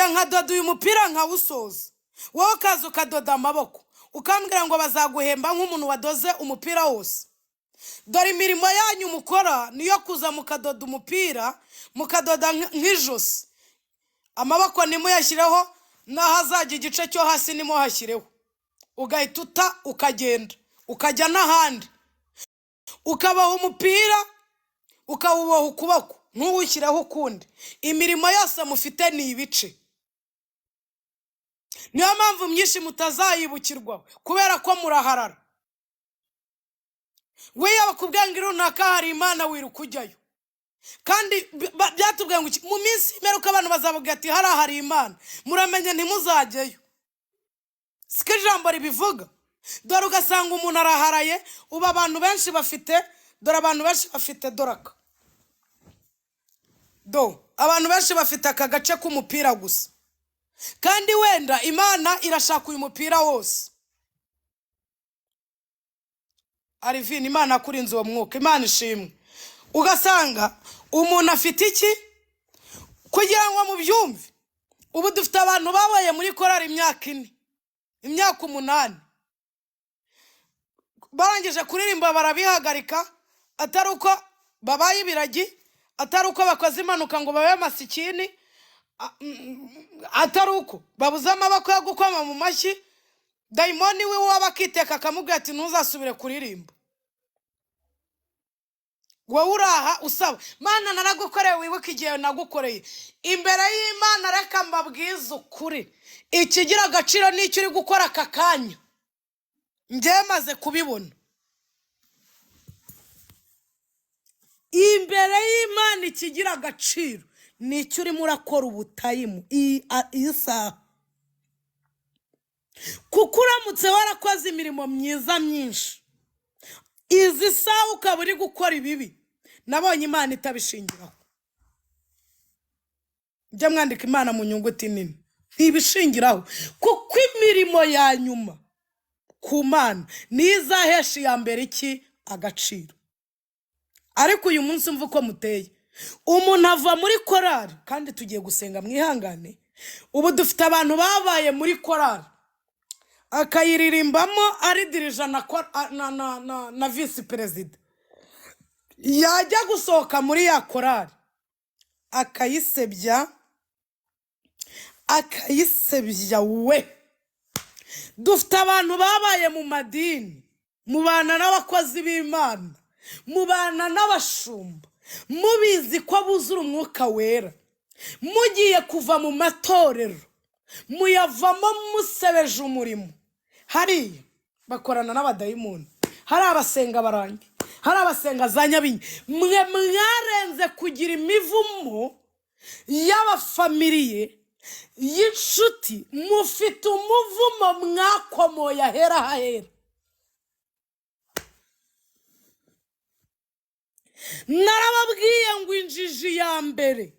Njye nkadoda uyu mupira nkawusoza, wowe ukaza ukadoda amaboko, ukambwira ngo bazaguhemba nk'umuntu wadoze umupira wose. Dore imirimo yanyu mukora niyo kuza mukadoda umupira, mukadoda nk'ijosi, amaboko ntimuyashyireho, n'ahazajya igice cyo hasi ntimuhashyireho, ugahita uta ukagenda ukajya n'ahandi, ukabaha umupira ukawuboha ukuboko ntuwushyireho ukundi. Imirimo yose mufite ni ibice. Niyo mpamvu myinshi mutazayibukirwa kubera ko muraharara. We bakubwira ngo runaka hari Imana, wiruka ujyayo. Kandi byatubwiye ngo iki? Mu minsi y'imperuka abantu bazavuga ati hariya hari Imana, muramenye ntimuzajyeyo. Siko ijambo ribivuga. Dore ugasanga umuntu araharaye. Ubu abantu benshi bafite, dore abantu benshi bafite doraka do, abantu benshi bafite aka gace k'umupira gusa, kandi wenda Imana irashaka uyu mupira wose. Arivini, Imana akurinze uwo mwuka, Imana ishimwe. Ugasanga umuntu afite iki kugira ngo mubyumve. Ubu dufite abantu babaye muri korari imyaka 4, imyaka 8, barangije kuririmba barabihagarika, atari uko babaye ibiragi, atari uko bakoze impanuka ngo babe masikini, atari uko babuze amaboko yo gukoma mu mashyi. Dayimoni we waba akiteka akamubwira ati ntuzasubire kuririmba, wowe uraha usaba Mana naragukoreye, wibuke igihe nagukoreye. Imbere y'Imana reka mbabwize ukuri, ikigira agaciro n'icyo uri gukora aka kanya. Njye maze kubibona imbere y'Imana, ikigira agaciro n'icyo urimo urakora ubutayimu iyi saha. Kuko uramutse warakoze imirimo myiza myinshi, izi saha ukaba uri gukora ibibi, nabonye Imana itabishingiraho. Njya mwandika Imana mu nyuguti nini, ntibishingiraho, kuko imirimo ya nyuma ku Mana niyo izahesha iya mbere iki agaciro. Ariko uyu munsi mva uko muteye, umuntu ava muri korari, kandi tugiye gusenga mwihangane. Ubu dufite abantu babaye muri korari akayiririmbamo ari dirija na visi perezida, yajya gusohoka muri ya korari akayisebya, akayisebya we. Dufite abantu babaye mu madini, mubana n'abakozi b'Imana, mubana n'abashumba, mubizi ko buzura umwuka wera, mugiye kuva mu matorero muyavamo musebeje umurimo. Hariya bakorana n'abadayimoni, hari abasenga barangi, hari abasenga za nyabingi. Mwe mwarenze kugira imivumo y'abafamiliye y'inshuti, mufite umuvumo mwakomoye ahera hahera. Narababwiye ngo injiji ya mbere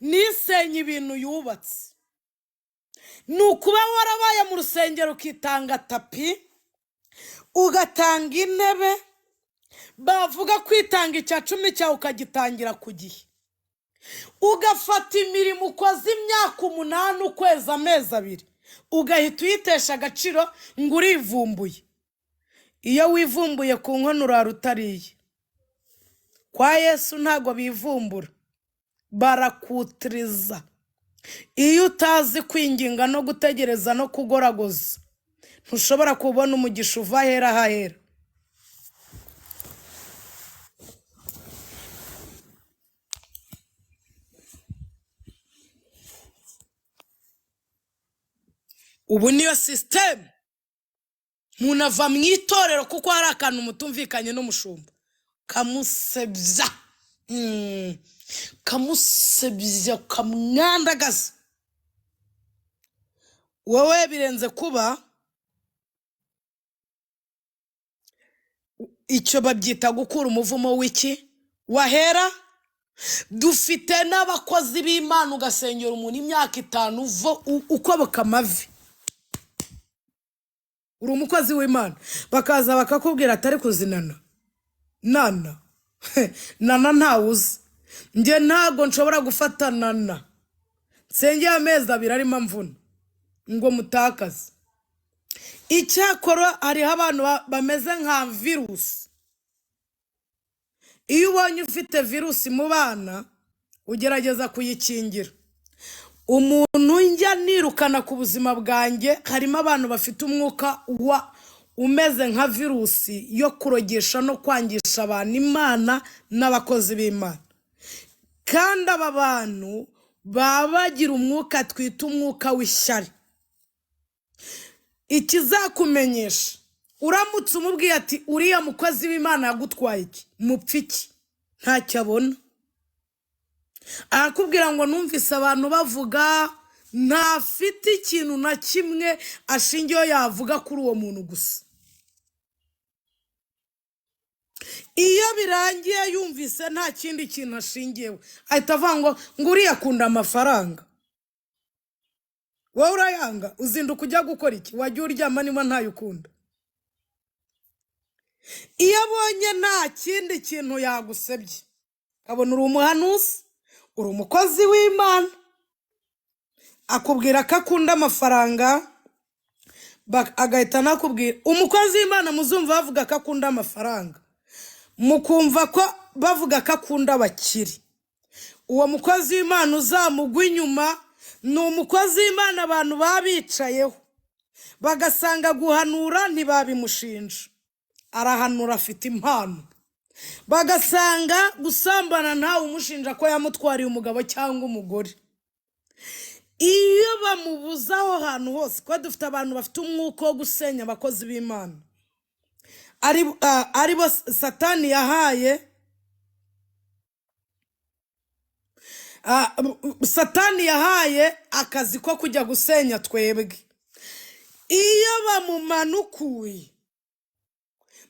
nisenye ibintu yubatse. Ni ukuba warabaye mu rusengero ukitanga tapi, ugatanga intebe, bavuga kwitanga icya 10 cyawe ukagitangira ku gihe, ugafata imirimo ukoze imyaka 8 ukwezi amezi 2, ugahita uyitesha agaciro ngo urivumbuye. Iyo wivumbuye ku nkono urara utariye. Kwa Yesu ntago bivumbura, barakutiriza. Iyo utazi kwinginga no gutegereza no kugoragoza, ntushobora kubona umugisha uva ahera hahera. Ubu niyo sisitemu. Umuntu ava mu itorero kuko hari akantu mutumvikanye n'umushumba, kamusebya, kamusebya, kamwandagaza. Wowe birenze kuba icyo babyita gukura umuvumo w'iki wahera. Dufite n'abakozi b'Imana, ugasengera umuntu imyaka 5 uvo ukoboka amavi, uri umukozi w'Imana, bakaza bakakubwira atari kuzinana nana nana ntawuzi. Njye ntago nshobora gufata nana Nsengeye amezi 2 arimo amvuna ngo mutakaze. Icyakora hariho abantu bameze nka virusi. Iyo ubonye ufite virusi mu bana ugerageza kuyikingira. Umuntu njya nirukana ku buzima bwanjye, harimo abantu bafite umwuka wa umeze nka virusi yo kurogesha no kwangisha abantu Imana n'abakozi b'Imana. Kandi aba bantu baba bagira umwuka twita umwuka w'ishyari. Ikizakumenyesha uramutse umubwiye ati uriya mukozi w'Imana yagutwaye iki, mupfa iki, ntacyo abona. Arakubwira ngo numvise abantu bavuga, ntafite ikintu na kimwe ashingiyeho yavuga kuri uwo muntu gusa. Iyo birangiye yumvise nta kindi kintu ashingiyeho, ahita avuga ngo uriya akunda amafaranga. Wowe urayanga, uzinduka ujya gukora iki? Wajya uryama niba ntayo ukunda. Iyo abonye nta kindi kintu yagusebye, akabona uri umuhanuzi, uri umukozi w'Imana, akubwira ko akunda amafaranga, agahita anakubwira umukozi w'Imana muzumva bavuga ko akunda amafaranga, mukumva ko bavuga ko akunda abakire. Uwo mukozi w'Imana uzamugwa inyuma ni umukozi w'Imana abantu baba bicayeho bagasanga guhanura ntibabimushinja, arahanura afite impano, bagasanga gusambana ntawe umushinja ko yamutwariye umugabo cyangwa umugore. Iyo bamubuza aho hantu hose, kuko dufite abantu bafite umwuka wo gusenya abakozi b'Imana, aribo Satani yahaye, Satani yahaye akazi ko kujya gusenya twebwe. Iyo bamumanukuye,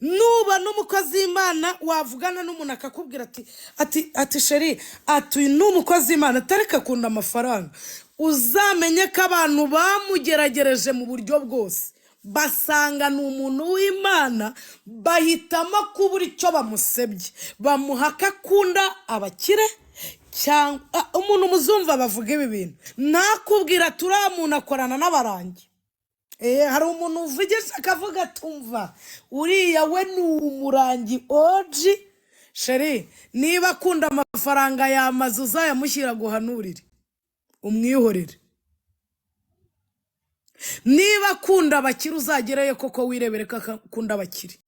nuba n'umukozi w'Imana wavugana n'umuntu akakubwira ati ati ati sheri, ati uyu ni umukozi w'Imana atareka akunda amafaranga, uzamenye ko abantu bamugeragereje mu buryo bwose basanga ni umuntu w'Imana, bahitamo kubura icyo bamusebye, bamuha ko akunda abakire. Cyangwa umuntu muzumva bavuga ibi bintu ntakubwira ati uriya muntu akorana n'abarangi. Hari umuntu uvugisha akavuga atumva uriya we ni umurangi oji. Sheri, niba akunda amafaranga yamaze uzayamushyira guhanurire, umwihorere. Niba akunda abakire uzagereyo koko wirebere ko akunda abakire.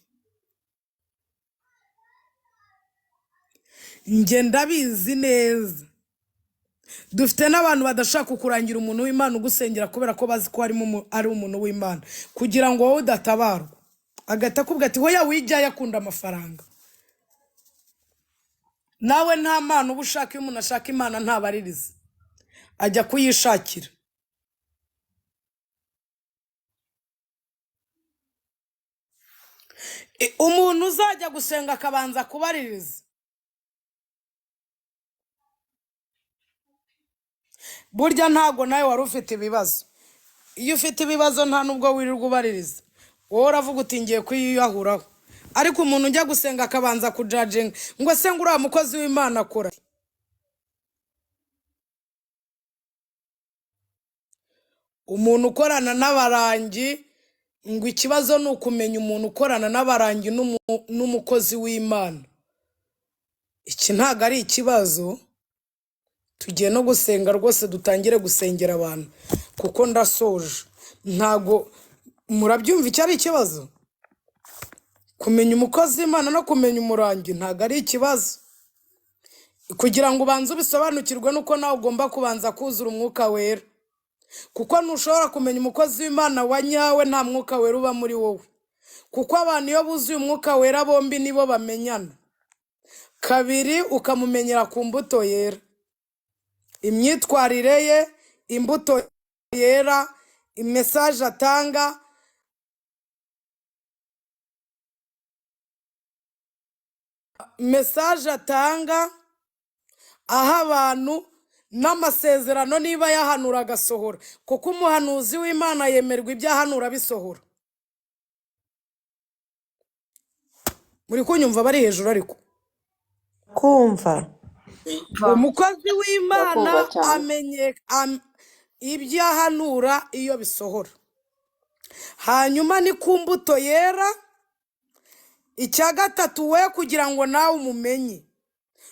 Njye ndabizi neza. Dufite n'abantu badashaka kukurangira umuntu w'Imana ugusengera kubera ko bazi ko harimo ari umuntu w'Imana, kugira ngo wowe udatabarwa. Agahita akubwira ati hoya wijyayo akunda amafaranga. Nawe nta mana uba ushaka, iyo umuntu ashaka Imana ntabaririza, ajya kuyishakira. Umuntu uzajya gusenga akabanza kubaririza, burya ntago nawe wari ufite ibibazo. Iyo ufite ibibazo nta nubwo wirirwa ubaririza, wowe uravuga uti ngiye kwiyahuraho. Ariko umuntu ujya gusenga akabanza kujajinga ngo se ngo uriya mukozi w'Imana akora, umuntu ukorana n'abarangi, ngo ikibazo ni ukumenya umuntu ukorana n'abarangi n'umukozi w'Imana. Iki ntago ari ikibazo. Tugiye no gusenga rwose, dutangire gusengera abantu kuko ndasoje. Ntago murabyumva icyo ari ikibazo. Kumenya umukozi w'Imana no kumenya umurangi ntago ari ikibazo. Kugira ngo ubanze ubisobanukirwe nuko nawe ugomba kubanza kuzura umwuka wera, kuko ntushobora kumenya umukozi w'Imana wa nyawe nta mwuka wera uba muri wowe. Kuko abantu iyo buzuye umwuka wera bombi nibo bamenyana. Kabiri, ukamumenyera ku mbuto yera, imyitwarire ye, imbuto yera, imesaje atanga. Mesaje atanga aha abantu n'amasezerano niba yahanura agasohora, kuko umuhanuzi w'Imana yemerwa ibyo ahanura bisohora. Muri kunyumva bari hejuru ariko kumva. Va. Umukozi w'Imana Ndakumva cyane. amenye ibyo ahanura iyo bisohora. Hanyuma ni ku mbuto yera. Icya gatatu, we kugira ngo nawe umumenye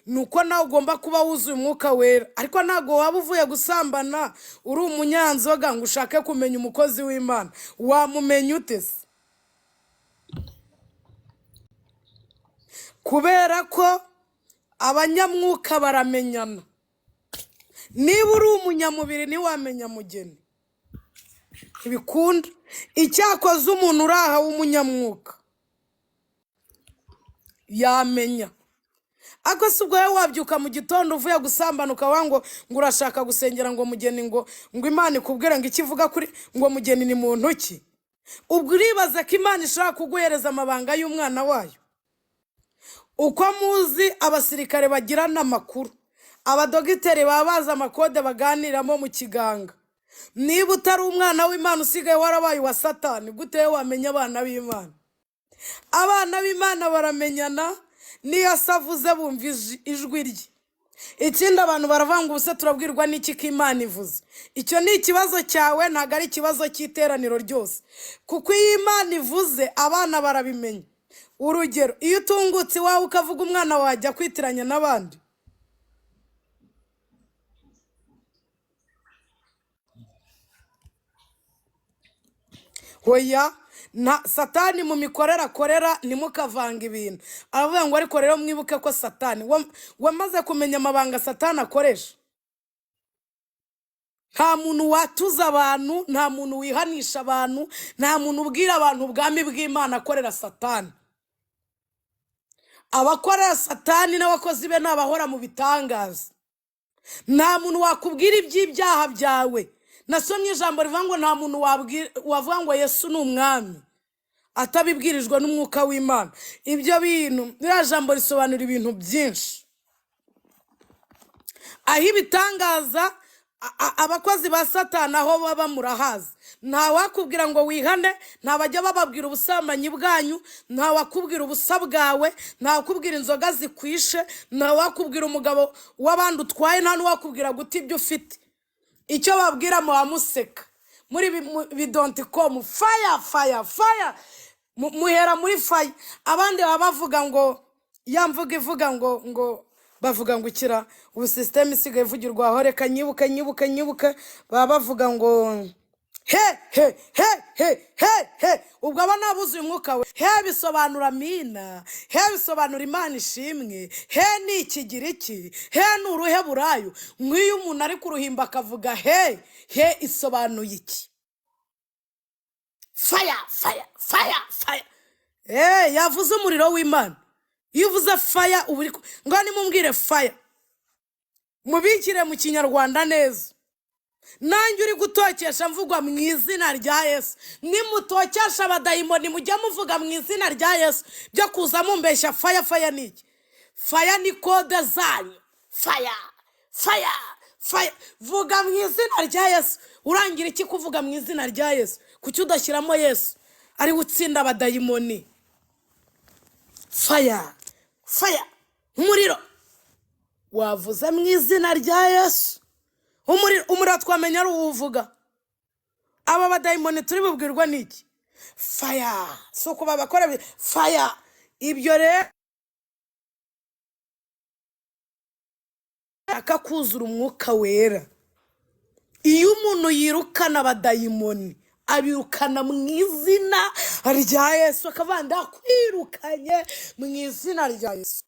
ni uko nawe ugomba kuba wuzuye umwuka wera. Ariko ntabwo waba uvuye gusambana uri umunyanzoga ngo ushake kumenya umukozi w'Imana. Wamumenya ute se? Kubera ko abanyamwuka baramenyana. Niba uri umunyamubiri ntiwamenya mugeni, ntibikunda. Icyakoze umuntu uri aha w'umunyamwuka yamenya. Ariko si ubwo wowe wabyuka mu gitondo uvuye gusambana ukaba ngo urashaka gusengera ngo mugeni ngo Imana ikubwire ngo icyo ivuga kuri ngo mugeni ni muntu ki? Ubwo uribaza ko Imana ishobora kuguhereza amabanga y'umwana wayo? Uko muzi abasirikare bagirana amakuru, abadogiteri baba bazi amakode baganiramo mu kiganga. Niba utari umwana w'Imana usigaye warabaye uwa Satani, gute wowe wamenya abana b'Imana? Abana b'Imana baramenyana, niyo se avuze bumva ijwi rye. Ikindi abantu baravuga ngo ubuse turabwirwa n'iki ko Imana ivuze? Icyo ni ikibazo cyawe, ntabwo ari ikibazo cy'iteraniro ryose. Kuko iyo Imana ivuze abana barabimenya. Urugero, iyo utungutse iwawe ukavuga umwana wajya kwitiranya n'abandi. Hoya, na Satani mu mikorere akorera ntimukavanga ibintu. Aravuga ngo ariko rero mwibuke ko Satani wamaze kumenya amabanga Satani akoresha. Nta muntu watuza abantu, nta muntu wihanisha abantu, nta muntu ubwira abantu ubwami bw'Imana akorera Satani. Abakorera Satani n'abakozi be ni abahora mu bitangaza. Nta muntu wakubwira iby'ibyaha byawe. Nasomye ijambo rivuga ngo nta muntu wavuga ngo Yesu ni umwami atabibwirijwe n'umwuka w'Imana. Ibyo bintu, ririya jambo risobanura ibintu byinshi. Aho ibitangaza abakozi ba Satani aho baba murahazi. Nta wakubwira ngo wihane, nta bajya bababwira ubusambanyi bwanyu, nta wakubwira ubusa bwawe, nta wakubwira inzoga zikwishe, nta wakubwira umugabo w'abandi utwaye, nta n'uwakubwira guta ibyo ufite. Icyo babwira muba museka muri bidonti komu, faya faya faya, muhera muri faya. Abandi baba bavuga ngo ya mvuga ivuga ngo bavuga ngo ukira ubu sisiteme isigaye ivugirwa aho, reka nyibuke nyibuke nyibuke. Baba bavuga ngo he he he he he he. Ubwo aba nabuzuye umwuka we. He bisobanura amina, he bisobanura Imana ishimwe, he ni ikigiriki, he ni uruheburayo. Nk'iyo umuntu ari kuruhimba akavuga he, he isobanuye iki? Faya faya faya faya. Yavuze umuriro w'Imana. Iyo uvuze faya uba uri ngo nimumbwire faya, mubikire mu kinyarwanda neza. Nanjye uri gutokesha mvugwa mu izina rya Yesu. Nimutokesha abadayimoni mujye muvuga mu izina rya Yesu. Byo kuza mumbeshya faya faya ni iki? Faya ni kode zanyu. Faya faya faya, vuga mu izina rya Yesu. Urangira iki kuvuga mu izina rya Yesu? Kuki udashyiramo Yesu ari gutsinda abadayimoni? Faya faya, umuriro wavuze mu izina rya Yesu. Umuriro twamenya ari uwuvuga. Aba badayimoni turi bubwirwa n'iki? Faya, si uko babakora faya. Ibyo rero ashaka kuzura umwuka wera. Iyo umuntu yirukana abadayimoni abirukana mu izina rya Yesu, akavuga ndakwirukanye mu izina rya Yesu.